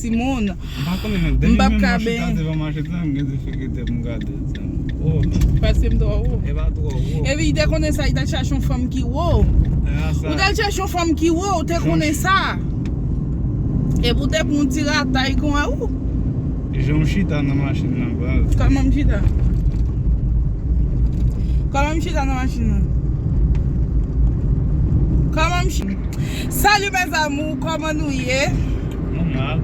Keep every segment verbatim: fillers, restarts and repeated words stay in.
timoun. M pa konnen non. M p ap ka benyen. Depi menm mwen chita devan machin lan, m gen difikilte pou m gade l. Oh, non. Paske m twò wo. E pa twò wo. Epi, li te konnen sa, li t al chache yon fanm ki wo. Ou t al chache yon fanm ki wo, ou te konnen sa. Epi ou te pran yon ti ratay kon a ou. Jan w chita nan machin nan, baz. Kòman m chita? Kòman m chita nan machin nan? Kòman m chita? Salut mes amours, kòman nou ye? Nòmal.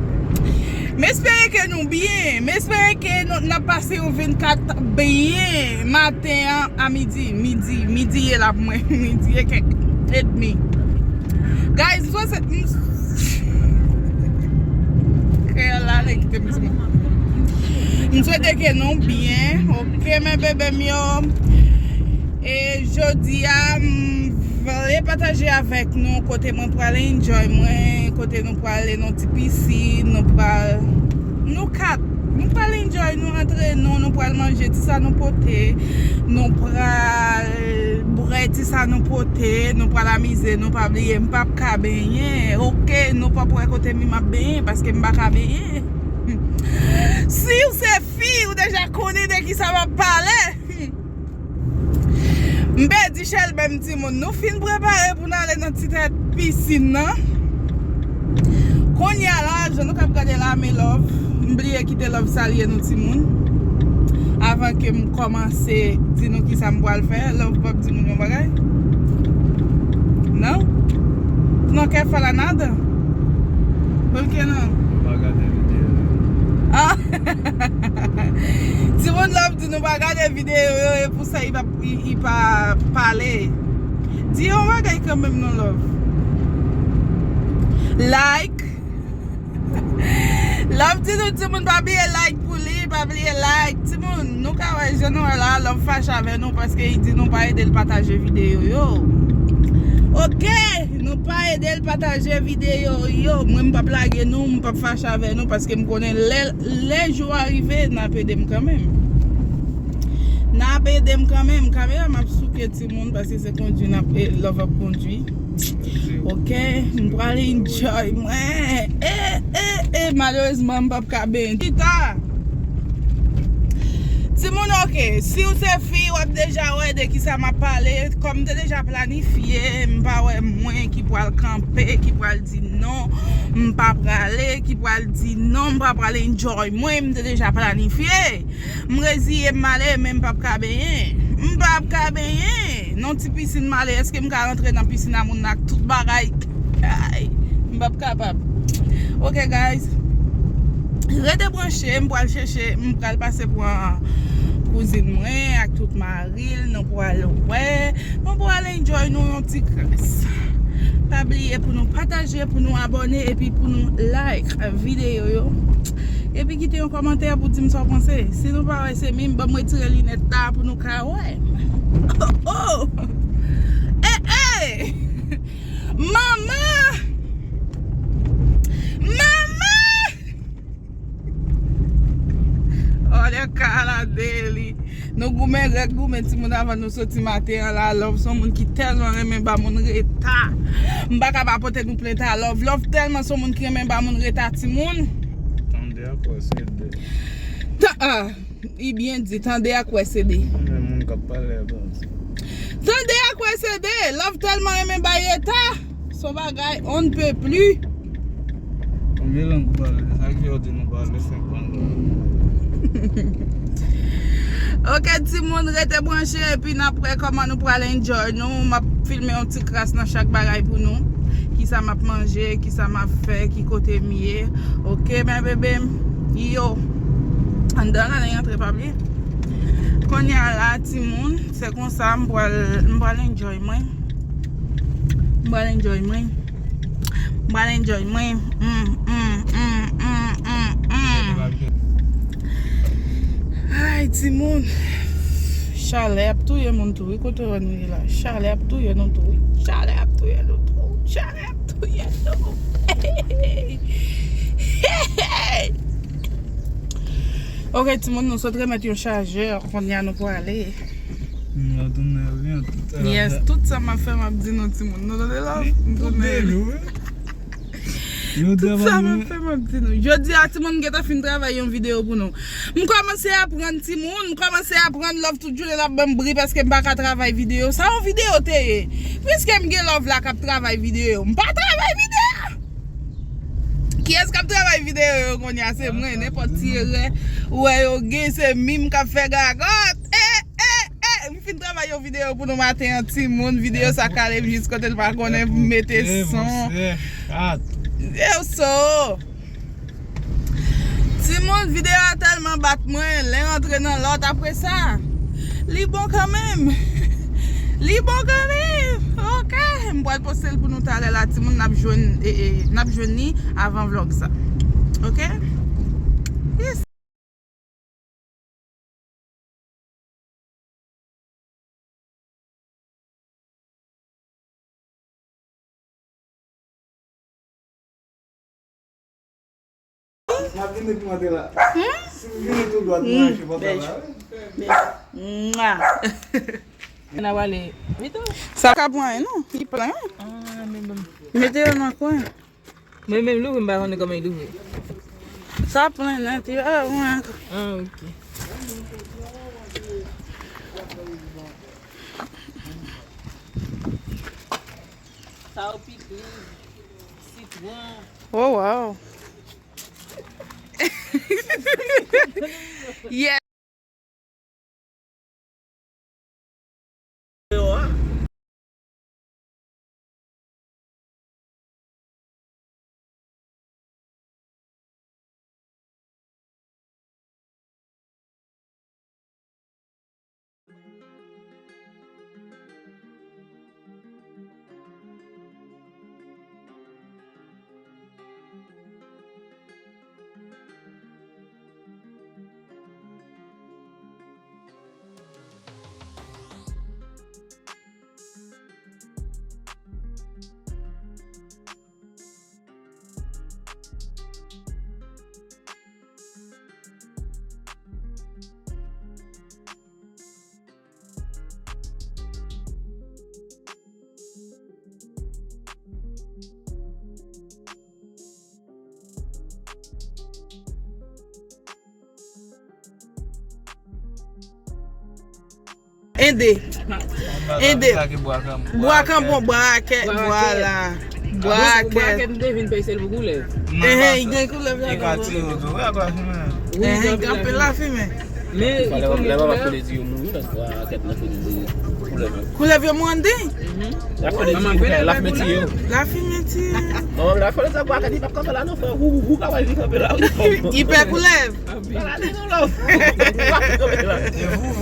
M espere ke nou byen. M espere ke nou, n ap pase yon vennkat byen maten an a midi. Midi, midi ye la pou mwen. Midi e kèk edmi. Guys, m swete, m, kreyòl la, ale kite m di mwen. M swete ke nou byen. Ok, men bebe m yo. E jodi a, m vle pataje avèk nou kote mwen pral enjoy mwen, kote nou prale nan ti pisin, nou pral, nou kat, nou pral enjoy nou antre nou, nou pral manje ti sa nou pote, nou pral bwè ti sa nou pote, nou pral amize nou, pa bliye, m p ap ka benyen, ok, nou p ap wè kote m ap benyen, paske m pa ka benyen. Si w se fi, ou deja konnen de ki sa m ap pale. M pèdi chèlbè m timoun. Nou fin prepare pou n ale nan ti tèt pisin nan. Kounye a la, jan nou k ap gade la, men Love. M bliye kite Love salye nou timoun. Avan ke m kòmanse di nou kisa m pral fè, Love p ap di nou yon bagay? Non? Tú no quieres falar nada? Por qué no? Yo pa gade videyo yo. Ah! Timoun Love di nou pa gade videyo yo, e pou sa li pa, li, li pa pale. Di yon bagay kanmenm non Love. Like. Love di nou timoun pa bliye like pou li, pa bliye like. Timoun, nou ka wè jan nou wè la, Love fache avè nou paske li di nou pa ede l pataje videyo yo. Ok, nou pa ede l pataje videyo yo. Mwen m p ap lage nou, m p ap fache avè nou paske m konnen lè, lè jou a rive, n ap ede m kanmenm. N ap ede m kanmenm. Kamera m ap souke timoun paske se kondwi n ap, e, Love ap kondwi. Ok, m pral enjoy mwen. E, e, e, malerezman, m p ap ka benyen. Chita. Timoun, ok, si w se fi, w ap deja wè de kisa m ap pale. Kòm m te deja planifye, m pa wè mwen ki pral kanpe, ki pral di non, m pa prale, ki pral di non, m pa pral enjoy mwen, m te deja planifye. M reziye m ale, men m p ap ka benyen. M p ap ka benyen. Nan ti pisin m ale, èske m ka rantre nan pisin a moun nan ak tout bagay? Ay, m p ap kapab. Ok, guys. Rete branche, m pral chèche, m pral pase pran kouzin mwen ak tout mari l, nou pral wè, nou pral enjoy nou yon ti kras. Pa bliye pou nou pataje, pou nou abòne, epi pou nou like videyo yo. Epi kite yon kòmantè pou di m sa w panse. Si nou pa wè se mi m, ban m retire linèt la pou nou ka wè. Oh, oh! Eh, eh! Manman! Manman! Olha a cara dele. Nou goumen, rèk goumen timoun avan nou soti maten an la. Love se yon moun ki tèlman renmen ba moun reta. M pa ka pa pote nou plent a Love. Love tèlman se yon moun ki renmen ba moun reta timoun. Tande ak wè se de. Ta, ah, li byen di, tande ak wè se de. Men moun k ap pale a bon. Tande ak wè se de. Love tèlman renmen bay reta. Se yon bagay, on ne peut plus. Konbyen lang ou pale? Sa k fè yo di nou pale senk lang? Ok, timoun, rete branche, epi n ap wè kòman nou pral enjoy nou. M ap filme yon ti kras nan chak bagay pou nou. Kisa m ap manje, kisa m ap fè, ki kote m ye. Ok, men bebe m, yo. Anndan la, ann antre, pa bliye. Kounye a la, timoun, se konsa, m pral, m pral enjoy mwen. M pral enjoy mwen. M pral enjoy mwen. Mm, mm, mm, mm, mm, mm. Ay, timoun. Chalè ap touye moun tou, wi, kote w wè nou ye la. Chalè ap touye nou tou, wi. Chalè ap touye nou tou. Chalè ap touye nou. Ok, timoun, nou sot remèt yon chajè. Kounye a nou pwale. Nou tounen wi, an tout sa. Yes, tout sa m ap fè, m ap di nou timoun. Nou tande la? M tounen. Tout sa m ap fè, m ap di nou. Jodi a, timoun gentan fin travay yon videyo pou nou. M kòmanse aprann timoun, m kòmanse aprann love tout jounen l ap ban m bri paske m pa ka travay videyo. Sa yon videyo te ye. Piske m gen love la k ap travay videyo. M pa travay videyo! Kiyès k ap travay videyo yo kounye a? Se mwen, nenpòt ti erè ou wè yo gen, se mi m k ap fè gagòt. Eh, eh, eh, m fin travay yon videyo pou nou maten an, timoun. Videyo sa kale m jis kote l pa konnen, m mete son. Yo so. Timoun, videyo a tèlman bat mwen, len antre nan lòt apre sa. Li bon kanmenm. Li bon kanmenm. Ok. M pral poste l pou nou talè la, timoun, n ap jwenn, e, e, n ap jwenn li avan vlòg sa. Ok? Yes. M ap vin tou dwat, m mache pantalon la, wi. Mwa. N a pale. Sa ka pran, non? Li plen. Ah, men bon. Mete yo nan kwen. Mwen menm louvri, m pa konnen kòman l louvri. Sa plen nèt, yo, ah, mwen ankò. Ah, ok. Sa yo pipi, sitwon. Oh, wow. Yeah. Ende. Ende. Bwa kanpon, bwa rakèt, vwala. Bwa rakèt. Bwa rakèt, m te vin peye sèl pou koulèv. Ehe, li gen koulèv la. Li ka tire w tou. Ehe, li kanpe la fimen. Men, fò lè m ap koule di yo mouri, paske bwa rakèt nan fini koulèv yo. Koulèv yo mande? Mhm. L ap fè de ti koulèv, l ap mete yo. L ap fin mete yo. Manman m la fè sa bwa kadi p ap kanpe la non, frè. Ou, ou, ou ka wè li kanpe la. Li pè koulèv. Ala de non love. Ou pa kanpe la.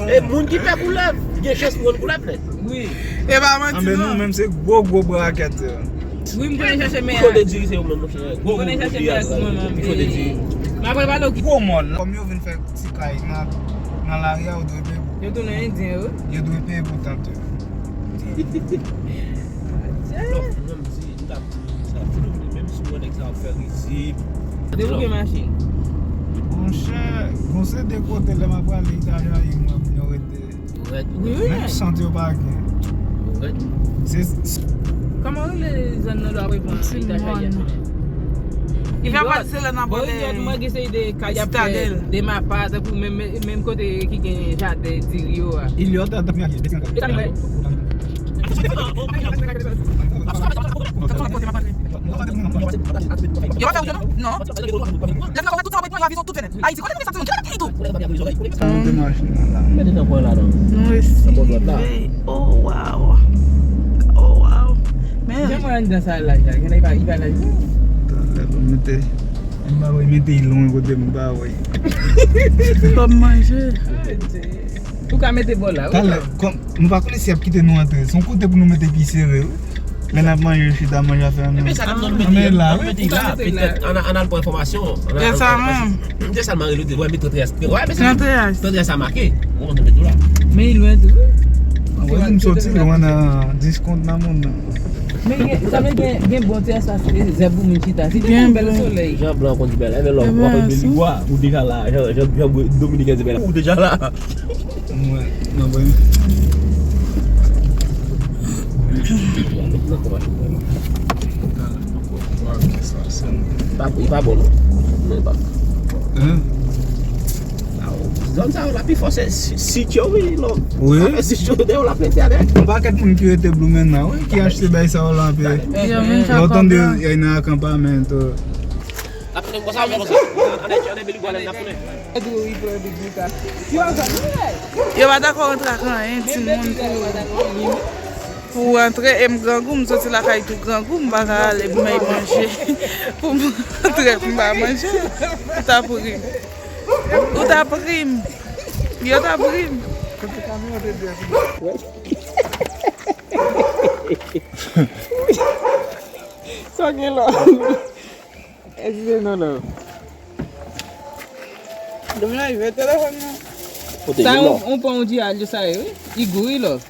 E moun ki pè koulèv, gen chans pou jwenn koulèv nèt. Wi. E pa manti non. Anben nou menm se gwo gwo bwa rakèt yo. Wi, m konnen chèche mè a. Pifò de diri se yo menm monchè. Gwo gwo diri ak manman m. Pifò de diri. M ap prepare w. Gwo mòn. Kòm yo vin fè ti kay nan, nan lari a, yo dwe peye pou. Yo tounen endyen yo. Yo dwe peye pou tant yo. Lòf, mwen m di, m t ap di sa, fout ou vle, menm si w wè nèg sa ap fè rizib. Depi w gen machin. Monchè, gon se de kote lè m ap prale Itajayi, mwen, pou yo rete. Ou rèd, ou rèd. Wi, wi. Menm sant yo pa gen. Ou rèd. Se, se kòman rele zòn nan lò apre pran Itajayi a tounen? Li fè pati se lè n ap ale Sitadèl. Mwen gen seri de kay ap fè de mapa, tankou menm, menm kote ki gen jaden diri yo a. Iliota, tankou. Yo pa fè wout yo non? Non. Lè m nan wout tout sa, mwen pran yon avizon tout fenèt. Ayiti, kote moun sa timoun? Ki kote ki tou? Sa nou te mache nan la. Mete nan kwen la non. Nou resi rive. Oh, wow. Oh, wow. Men jan mwen anndan sa laj la, gen lè li pa, li pa laj non. Talè pou mete, m pa wè, mete l lwen kote m pa wè. Kòm manje. Ou ka mete bò la, wi. Talè, kòm, nou pa konnen si y ap kite nou antre. Se yon kote pou nou mete pi sere, wi. Lè n ap manje, chita manje afè nou. Epi sa n ap mete la, wi. Mete la, petèt, ann, ann al pran enfòmasyon. E sa menm. M te sèlman rele w, wè, mete tranntrès. Wè, mete tranntrès. Tranntrès sa make. Bon, nou mete la. Men li lwen tou, wi. Ann wè, m soti lwen nan diskont nan moun nan. Men gen, sa vle gen, gen bon ti espas, zèb pou moun chita. Si te gen bèl solèy. Jan blan konn di bèl, e men lò, w ap bèl li bwa, ou deja la, jan, jan, jan dominiken di bèl, ou deja la. Mwen, nan mwen. Nan kòman. Nan kòman. Pa, li pa bon, non. Men pa. Hein? Zòn sa yo la pi fò se si, si tyo, wi, non. Wi. Sa fè si tyo, dèyè w la plete avè. Yon pakèt moun ki rete Blumenau, wi, ki achte bay sa yo la anpil. Yo vin fè kòb la. Yo tande y a nan akanpamento. N ap tounen konsa, konsa. Ann, ann, ann, ann, Billy Boy, n ap tounen. Yo pa dakò rantre ak anyen, timoun, pou, pou rantre, e m grangou, m soti lakay tou grangou, m pa ka ale bay manje pou m rantre, pou m ba manje. Ou ta pri m. Ou ta pri m. Yo ta pri m. Sa gen la. Eskize nou, love. Dòmi la, jwe telefòn nan. Kote sa, yon, yon pon di alyo sa ye, wi. Li gou, wi, love.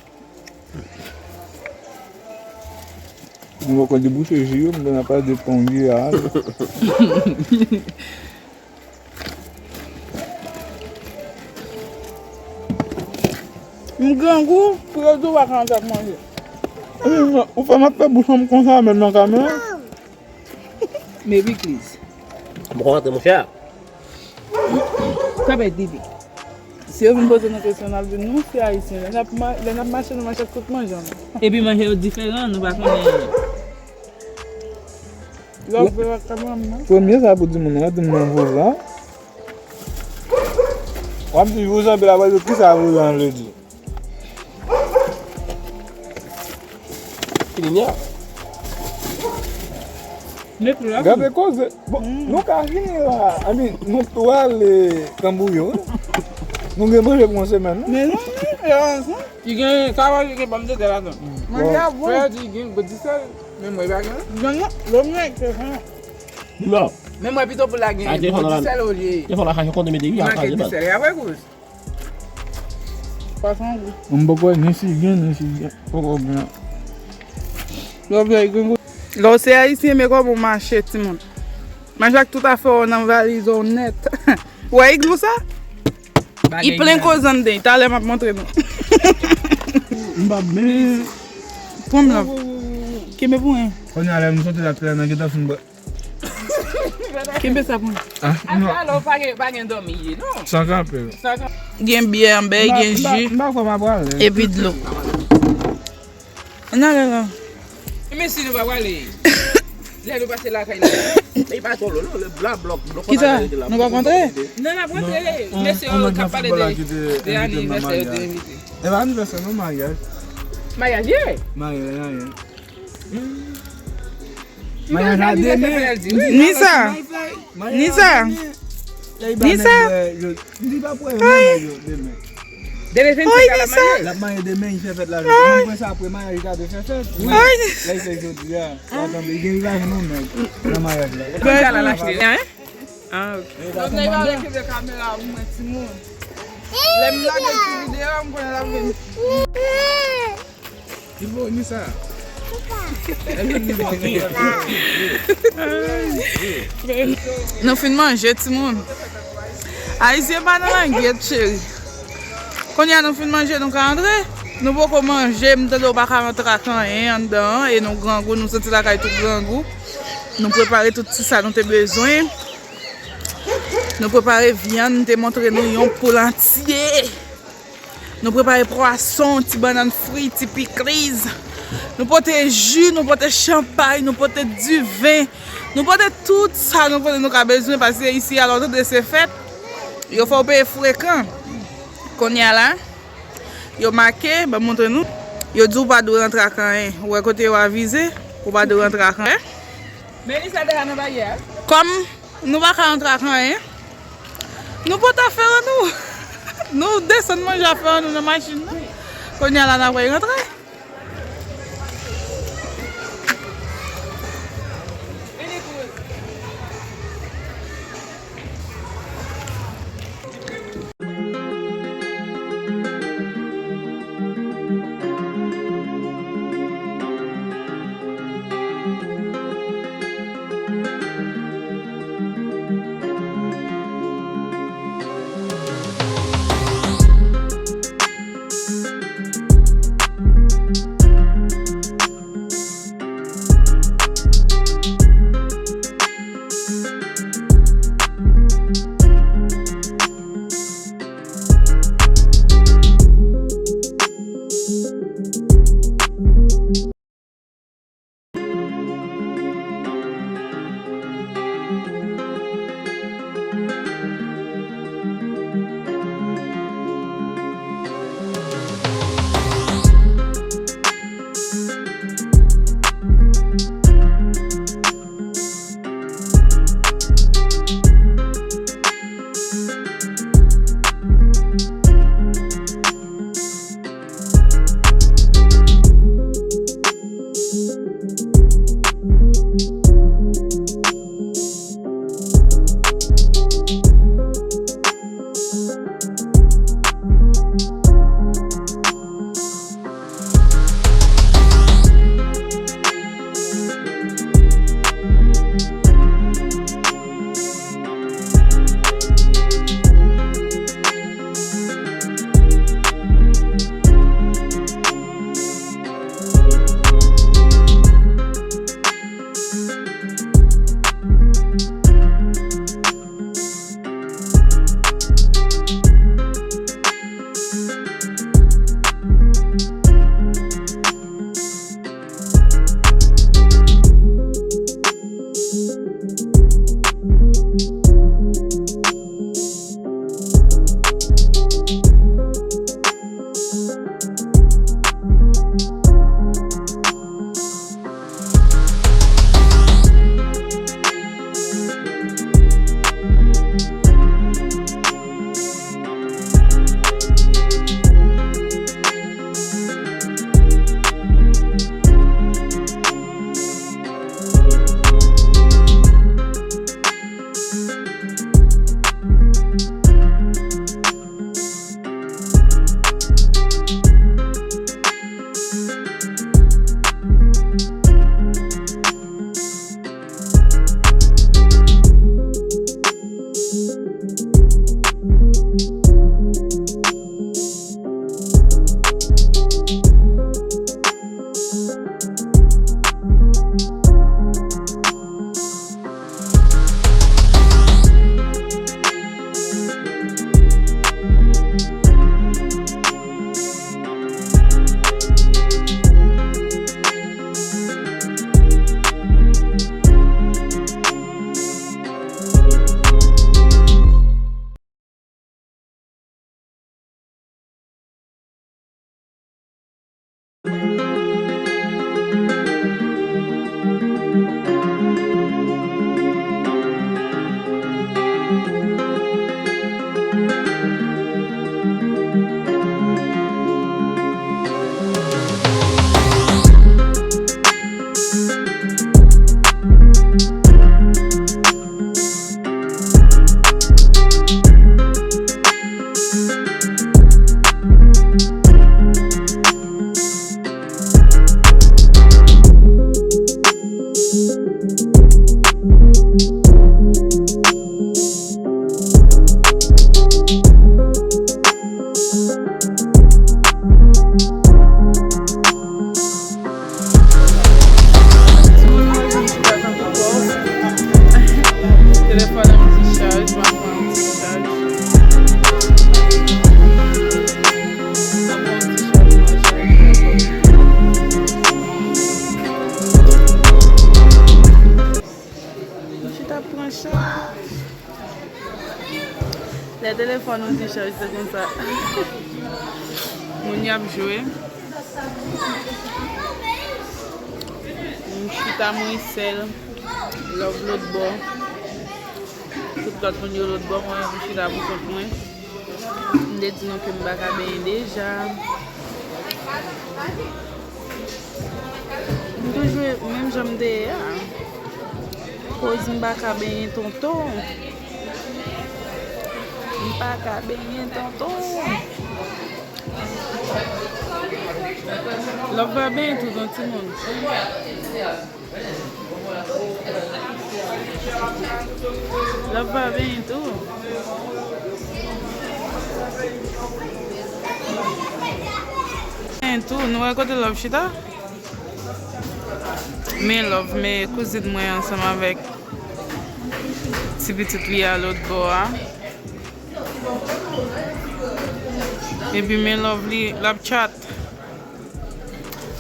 Mwen poko debouche ji yo, mwen ap pale de pon di alyo. M grangou, pou yo di w pa ka antre ak manje. Ou fè m ap fè bouch mwen konsa, menm nan kamera. Maybe please. M konn antre, monchè. Sa bay dibi. Si yo vin poze nou kesyon, n ap di nou se ayisyen. Lè n ap ma-, lè n ap mache, nou mache ak tout manje nou. Epi manje yo diferan, nou pa konnen. Lè w vle ak kamera m nan. Premye sa pou di moun nan, di m nan vouzan. W ap di vouzan, epi l ap di kisa vouzan vle di. Ki linya? Gade koze. Bon, nou ka vini la. I mean, nou tou ale kanbouyo, wi. Nou gen manje pou yon semèn, wi. Men non, men, e ansanm. Ki gen, sa va gen pòmdetè ladan. Manje a bon. Frè di gen gwo disèl, men mwen pa gen. Non, non, lòm nèg, se sa. Non. Men mwen pito pou la gen gwo disèl olye. Te fò la kache konte mete wi, a kache bat. Disèl, e apre gous. Pwason gou. M poko wè ni sigen, ni sigen. Poko gen. Lè w vle gen gou. Lè w se ayisyen, men kòman w mache, timoun? Mache ak tout afè w nan valiz ou nèt. Ou wè iglou sa? Li plen koze anndan. Talè m ap montre nou. M pa men. Pran m la. Kenbe pou mwen. Kounye a lè m soti la, talè nan gentan fin bwè. Kenbe sa pou mwen. Ah, non. Alò, pa gen, pa gen dòmi ye, non. San kanpe. San kanpe. Gen byè anba, gen ji. M pa kwè m ap prale. Epi dlo. Ann ale la. Men si nou pa prale. Lè nou pase lakay la. Men pa solo, non, le bla blòk, blòk. Kisa? Nou pa kontre? Non, n ap kontre. Mesye yo k ap pale de, de anivèsè yo te envite. E pa anivèsè, non, maryaj. Maryaj ye? Maryaj, maryaj. Maryaj la demen. Nisa. Nisa. Nisa. Li pa prè yo demen. Demen vennsenk la, l ap marye. L ap marye demen, li fè fèt la jodi. Mwen kwè sa apre maryaj li ta dwe fè fèt. Wi. Lè li fè jodi a. Li gen, li pa jwenn yon nèg nan maryaj la. Kòm sa la, l achte, hein? Ah, ok. Lòm nan li pa vle kenbe kamera pou mwen, timoun. Lè m lage ti videyo, m konnen l ap vin. Ki bo ni sa? Nou fin manje, timoun. Ayisyen pa nan langyèt, cheri. Kounye a nou fin manje, nou ka antre. Nou poko manje, m tande w pa ka rantre ak anyen anndan an, e nou grangou, nou soti lakay tou grangou. Nou prepare tout ti sa nou te bezwen. Nou prepare vyann, m te montre nou yon poul antye. Nou prepare pwason, ti bannann fri, ti pikliz. Nou pote ji, nou pote chanpay, nou pote diven. Nou pote tout sa nou konnen nou ka bezwen, paske isi a, lè w tande se fèt, yo fè w peye frekan. Kounye a la, yo make, ban m montre nou. Yo di w pa dwe rantre ak anyen. Ou wè kote yo avize, ou pa dwe rantre ak anyen. Melissa deja nan baryè a. Kòm nou pa ka rantre ak anyen, nou pote afè an nou. Nou desann manje afè an nou nan machin nan. Kounye a la n ap rantre. Lè telefòn ou dichaj, se konsa. Moun y ap jwe. M chita mwen sèl. Love lòt bò. Tout lòt moun yo lòt bò, mwen menm m chita pou kont mwen. M te di nou ke m pa ka benyen deja. M toujou menm jan m te ye a. Koz m pa ka benyen tonton. M pa ka benyen tonton. Love va benyen tou, non, timoun. Love va benyen tou. Benyen tou, nou wè kote Love chita? Men Love, men kouzin mwen ansanm avèk ti pitit li a lòt bò a. Epi men Love li, l ap chat.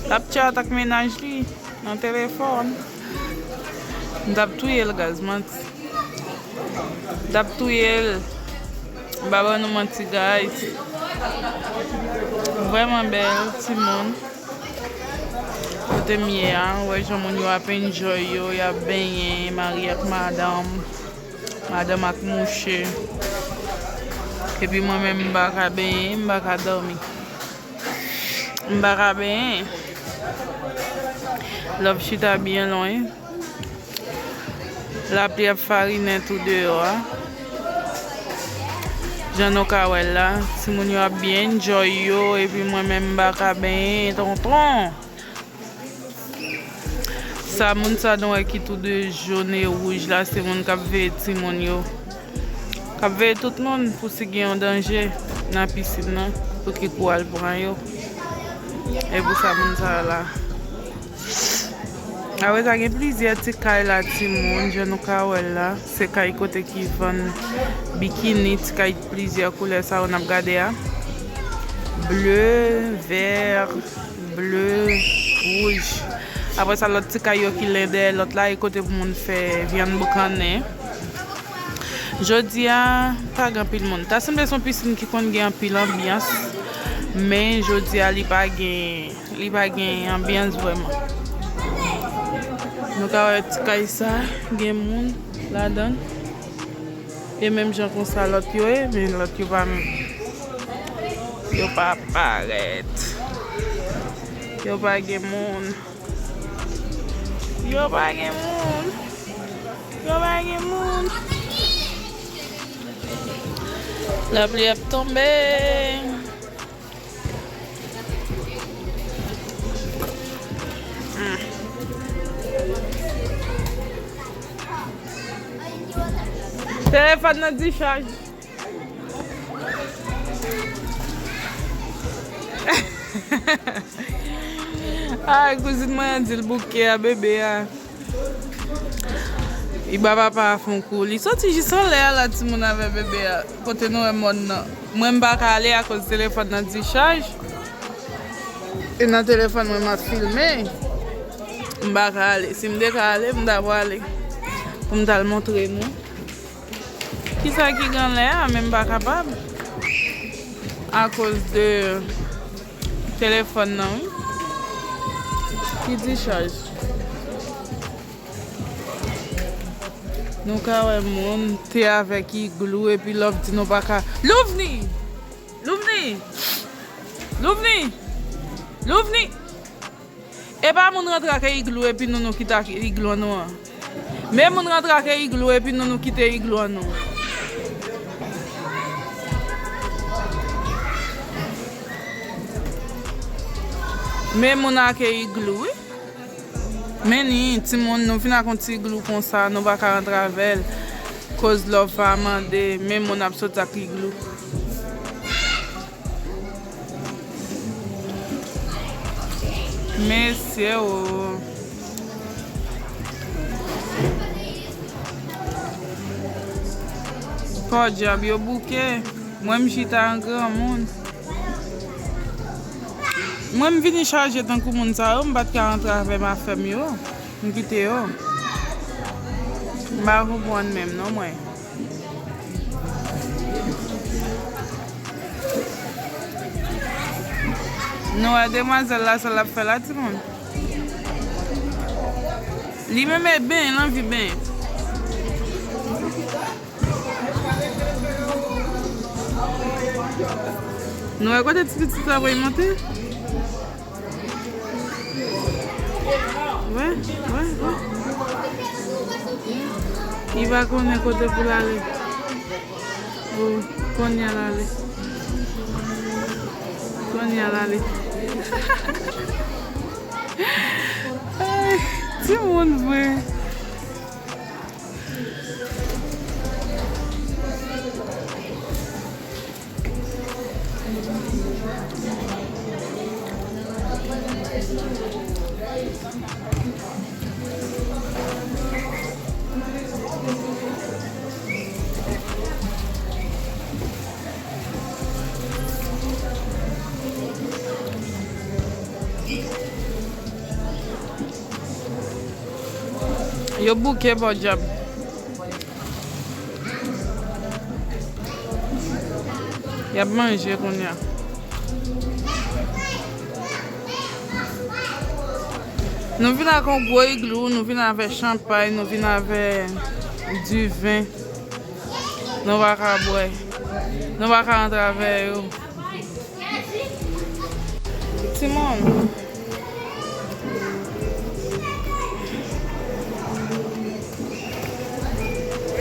L ap chat ak mennaj li nan telefòn. M t ap touye l, guys, manti. M t ap touye l. M pa ban nou manti, guys. Vrèman bèl timoun. Kote m ye a, ou wè jan moun yo ap enjoy yo, y ap benyen, mari ak madanm, madanm ak mouche. Epi mwen menm, m pa ka benyen, m pa ka dòmi. M pa ka benyen. Love chita byen lwen. Lapli ap farinen tou deyò a. Jan nou ka wè l la, timoun yo ap byen enjoy yo, epi mwen menm m pa ka benyen tonton. Sa, moun sa nou wè ki tou de jòn e wouj la, se moun k ap veye timoun yo. K ap veye tout moun pou si gen yon danje nan pisin nan, pou ki kou al pran yo. E pou sa moun sa la. Apre sa, gen plizyè ti kay la, timoun, jan nou ka wè l la. Se kay kote ki vann bikini, ti kay plizyè koulè sa yo n ap gade a. Ble, vè, ble, wouj. Apre sa, lòt ti kay yo ki len dèyè lòt la, e kote pou moun fè vyann boukannen. Jodi a, pa gen anpil moun. Ta sanble se yon pisin ki konn gen anpil anbyans, men jodi a, li pa gen, li pa gen anbyans vrèman. Nou ka wè ti kay sa, gen moun ladan l. E menm jan konsa lòt yo ye, men lòt yo pa menm. Yo pa parèt. Yo pa gen moun. Yo pa gen moun. Yo pa gen moun. Lapli ap tonbe. Hmm. Telefòn nan dichaj. Ay, kouzin mwen an di l bouke a bebe a. Li ba papa a fon kou. Li soti jis anlè a la, timoun, avè bebe a. Kote nou wè mòn nan. Mwen m pa ka ale akoz telefòn nan dichaj. E nan telefòn mwen m ap filme. M pa ka ale. Si m te ka ale, m ta pwale. Pou m t al montre nou. Kisa ki gen lè a, men m pa kapab. Akoz de telefòn nan, wi. Ki dichaj. Nou ka wè moun te avèk iglou epi Love di nou pa ka. Louvni! Louvni! Louvni! Louvni! E pa moun rantre ak iglou epi nou, nou kite ak iglou an nou an. Men moun rantre ak iglou epi nou, nou kite iglou an nou. Men moun ak iglou, wi. Men ni, timoun, nou vin ak yon ti iglou konsa, nou pa ka rantre avè l. Koz Love pa mande, men moun ap soti ak iglou. Mesye o. Podyab, yo bouke. Mwen, m chita an granmoun. Mwen, m vini chaje tankou moun sa yo, m pa t ka rantre avè m afè m yo. M kite yo. M pa konprann menm non, mwen. Nou wè demwazèl la, sa l ap fè la, timoun? Li menm e benyen, l anvi benyen. Nou wè kote ti pitit la voye monte? Wè, wè, wè. Li pa konnen kote pou l ale. Oh, kounye a l ale. Kounye a l ale. Ay, timoun vre. Yo bouke, podyab. Y ap manje kounye a. Nou vin ak yon gwo iglou, nou vin avè chanpay, nou vin avè diven. Nou pa ka bwè. Nou pa ka antre avè yo. Timoun.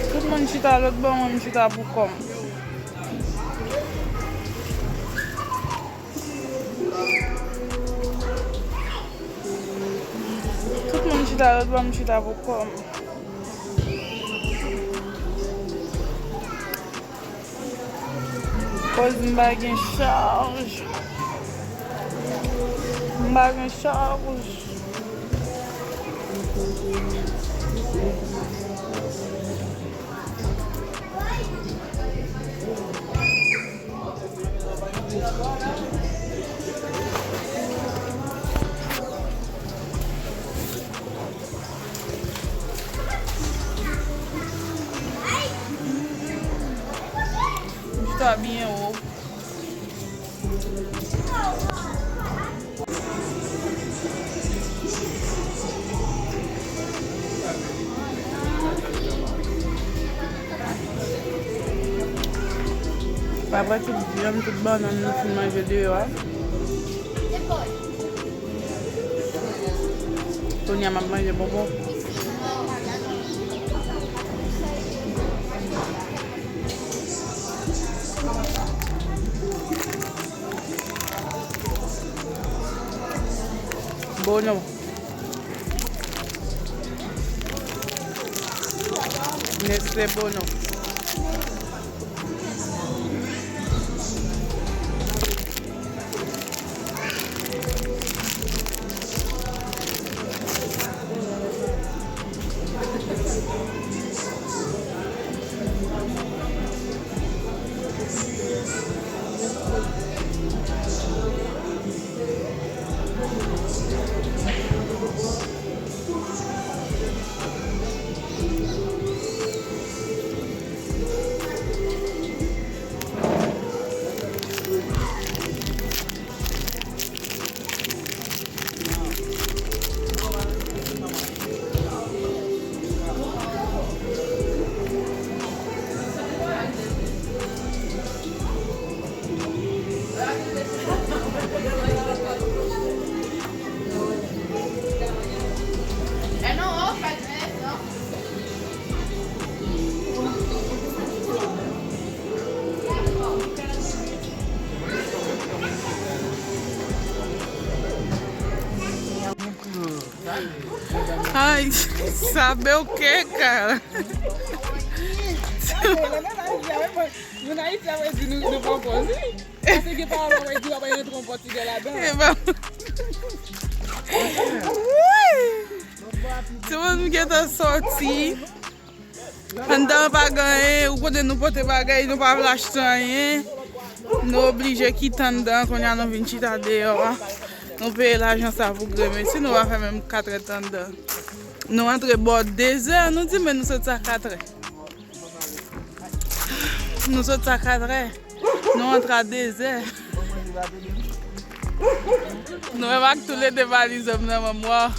Tout moun chita lòt bò, mwen m chita pou kò m. Tout moun chita lòt bò, m chita pou kò m. Koz m pa gen chaj. M pa gen chaj. Chita byen wo. Pa pran tout vyann, tout bannann nou fin manje deyò a. Kounye a m ap manje bonbon. Bono. Nestlé Bono. Ay, sa bouke, kara. Moun Ayiti ap di nou, nou pran pòz, wi. Paske gen pawòl w ap di, w ap rantre yon pòtigè ladan. E bon. Wi. Timoun m gentan sòti. Anndan an pa gen anyen, ou konnen nou pote bagay, nou pa vle achte anyen. Nou oblije kite anndan, kounye a nou vin chita deyò a. Nou peye lajan sa pou grenmesi, nou pa fè menm katrè anndan. Nou antre bò dezè, nou di men nou sot sa katrè. Nou sot sa katrè. Nou antre a dezè. Nou menm ak toulede valiz m nan, manman.